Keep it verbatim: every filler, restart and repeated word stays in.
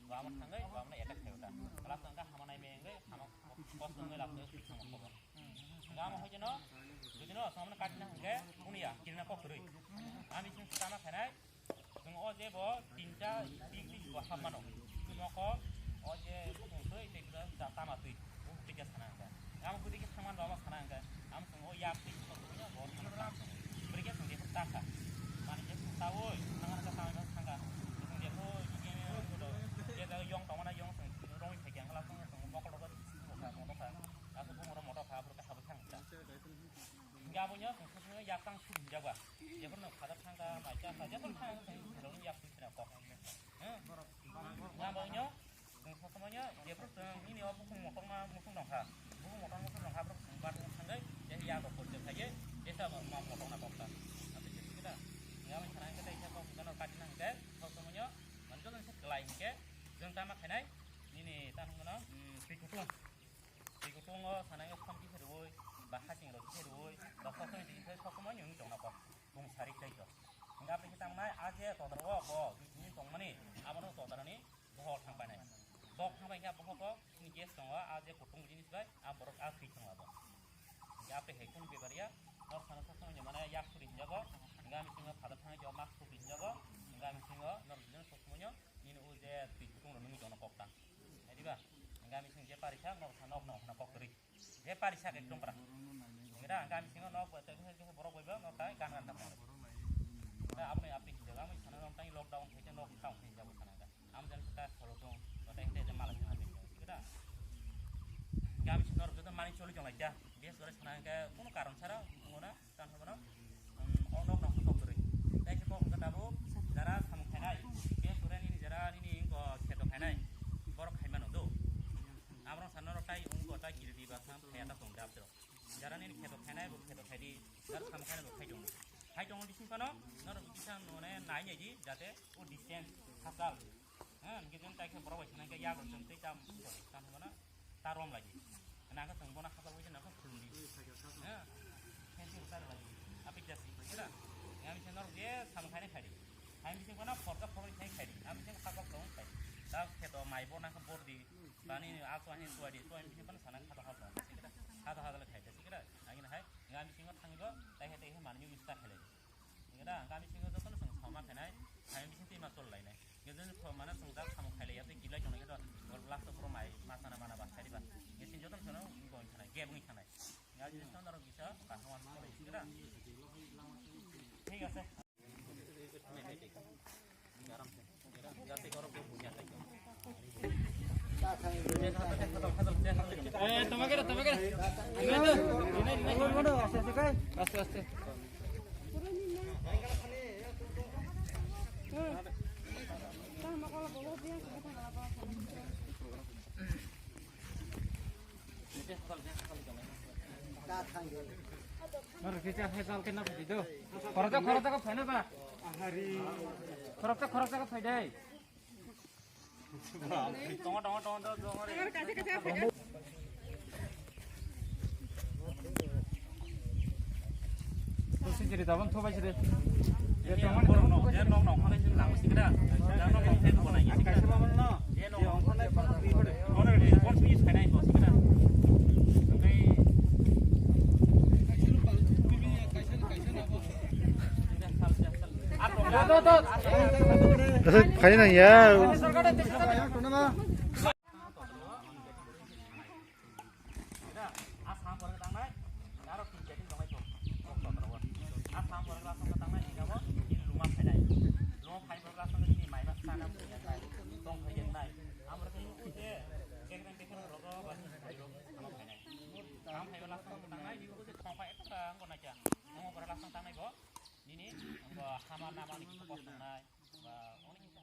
Bama thangwi bamno attack khaio ta. Last wngkha hama nai me wngwi hama kos wngwi last wngwi thangma kobo. Gama hoi jeno, jodi no samno katina hwnkhe unia kirna kok kwrwi. Ami chwng tama khainai, chwng o je bo tinta big big bo hapmano. Chwng noko o je bukung twi tei kisa tama twi. Tei kisa sana hwnkhe. Ang pudi khe thangmani rwma sana hwnkhe. Ang chwng o yak twi chwng twi bo thangna ta. Bwrwi khe chwng je ta kha. Mani je chwng ta oi, thangna ta ta thangkha. Chwng je bo je je yong tongmana yong chwng rongwi thai khe ang khala chwng mokol rok moto kha. Aswk bumung rok moto kha, bwrwi khe habwi thang kha. Hingke abono chwng sosongo yaktang suri hinjak ba. Jephuru nwng phadar thangkha, mai chakha, jephuru thangkha, chwng sosongo yak suri sina kok. Hingke abono chwng sosongo jephuru chwng nini o bukung motorma muchung tongkha. Bukung motor muchung tongkha, borok chwng bar thangwi, je yak rok porjak khaye, jesa ma motorna koksa. Ate je sikida. Hingke abono sana hingke tei kok gana kati na hingke, sosongo mani joto se kwlai hingke, chwng tama khainai, nini ta hwnmano, twi kutung. Twi kutungo sanai khe khom kisa rwui, ba hasing rok kisa rwui, ba sokmani twi kisa sokmani wngwi tongna kok. Bung sari khlai to. Hingke aboni khe tamo nai, a je todra o bo, bini tongmani, abono todrani bohok thang painai. Bohok thang pai khe bohok o, chini gas tongo, a je kutung jinis bai, a borok a thwi thang abo. Hingke aboni hai kheno bebari ya, nor sana sokmani mane yak suri hinjago, hingke ami singo father thang jo mak suri hinjago, hingke ami singo nor jino sokmani, nini o je twi kutung rok nungwi tongna kok ta. Hai diba? Hingke ami sing je parisa, nok sa nok nok hwnna kok kwrwi. Je parisa ekdom pra. Hingke da, hingke ami singo nok, borok bai ba, nok tai gan gan ta. Da, aboni apni hingke, ami sana nok tai lockdown khe nok town khe jabo sana da. Am jan ta solo tong, ba tai hingke je malai sana da. Hingke da. Hingke ami singo norok joto mani choli jong lai ja. Bes gore sana hingke kono karon sara, kono na. Tang hwnmano, um, o nok nokha kok kwrwi. Tei khe kok hwnkhe tabuk jara samung khainai. Bes gore nini jara nini wngkha kheto khainai. Borok khaimano do. Aborok sana norok tai wngkha tai kiri di ba sam khaya ta tong dap dro. Jara nini kheto khainai bo kheto khai di. Jara samung khainai bo khai tongo. Khai tongo bising phano norok bisa none nai nai di jate o distance hachal. Ha, hingke jeng tai khe borok bai sanai khe yago chwng tei tam, tam hwnmano ta rom lagi. Nang khe chwng bono hachal bai nang khe khulum di. Ha, fencing rwchar lagi. Apik jasi, kira. Yang bisa norok je samung khainai khai di. Hai bising bono khoroksa khoroknwi khai khai di. Ang bising hachal tong khai di. Ta kheto mai bo nang khe bor di. Bani aso ani suai di. Suai bising bono sana khato hal tong. Khato hal khai di. Kira. Ang ini hai. Yang bisingo thangwi bo tai hai tai hai manwi use ta khai lai. Hingke da, ang kami singo jotono chwng soma khainai, hai bising twi ma chol lainai. Hingke joni kho mana chwng jak samung khailai ya, tei kilai tongnai khe to, bor last o boro mai ma sana mana ba, khaidi ba. Hingke chwng jotono chwngno wngwi thangnai, gap wngwi thangnai. Hingke ajini chwng norok bisa, kaham wan ma bai, hingke da. Thik ase. Khoroksa khoroksa khe phaina ba. Khoroksa khoroksa khe phaidai. Tongo, tongo, tongo, tongo, tongo. Sijiri tabang thobai siri. Ye tongo, tongo, tongo. Ye nong nong khana sini nang sini da. Nang nong nong thai ko nai sini da. Ye nong nong khana sini. Kono response ni sai nai ko sini da. Oke. Aswk phaina ya. Nini, hama nama ni kisa kosong nai, ba, oni kisa